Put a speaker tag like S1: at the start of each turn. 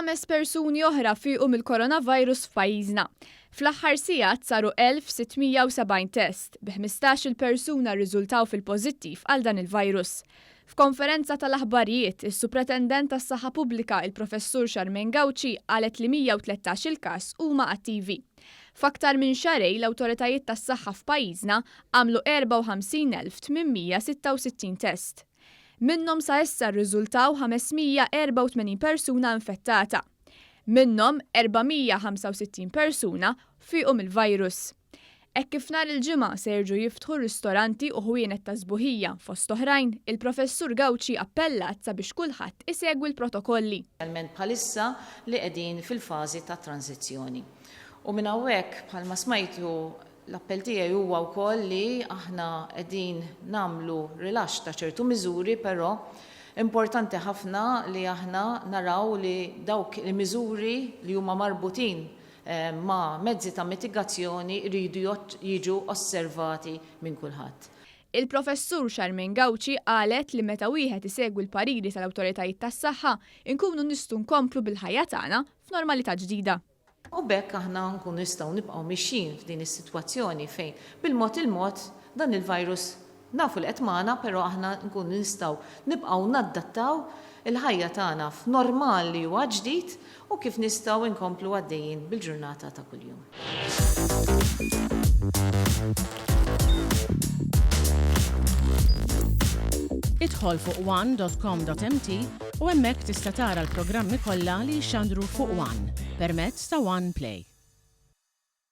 S1: Ħames persuni oħra fiequ mill-coronavirus f'pajjiżna. Fl-aħħar sigħat saru 1,670 test, bi 15-il persuna rriżultaw fil-pożittiv għal dan il-virus. F'konferenza tal-aħbarijiet, is-Supretendent tas-Saħħa Pubblika, il-Professur Charmaine Gauci, qalet li 113 il-każ huma attivi. F'aktar minn xahrejn l-awtoritajiet tas-saħħa f'pajjiżna għamlu 54,866 test. Minnhom sa issa rriżultaw 584 persuna infettata. Minnhom, 465 persuna fiequ mill-virus. Hekk kif nhar il-Ġimgħa se jerġgħu jiftħu r-ristoranti u ħwienet tas-sbuħija, fost oħrajn, il-Professur Gauci appellat sabiex kulħadd isegwi l-protokolli.
S2: Speċjalment bħalissa li qegħdin fil-fażi ta' tranżizzjoni. U minn hawnhekk, bħalma smajtu, L-appell tiegħi huwa wkoll li aħna qegħdin nagħmlu rilaxx ta' ċertu miżuri però importanti ħafna li aħna naraw li dawk il-miżuri li huma marbutin ma' mezzi ta' mitigazzjoni jridu jiġu osservati minn kulħadd.
S1: Il-Professur Charmaine Gauci qalet li meta wieħed isegwi l-pariri tal-awtoritajiet tas-saħħa, inkunu nistgħu nkomplu bil-ħajja tagħna f'normalità ġdida.
S2: U b'hekk aħna nkunu nistgħu nibqgħu mixjin f'din is-sitwazzjoni fejn bil-mod il-mod dan il-virus nafu li qed magħna però aħna nkunu nistgħu nibqgħu naddattaw il-ħajja tagħna f'normal li huwa ġdid u kif nistgħu nkomplu għaddejjin bil-ġurnata ta' kuljum.
S3: Idħol fuq one.com.mt u hemmhekk tista' tara l-programmi kollha li jixxandru fuq One permezz ta' One Play.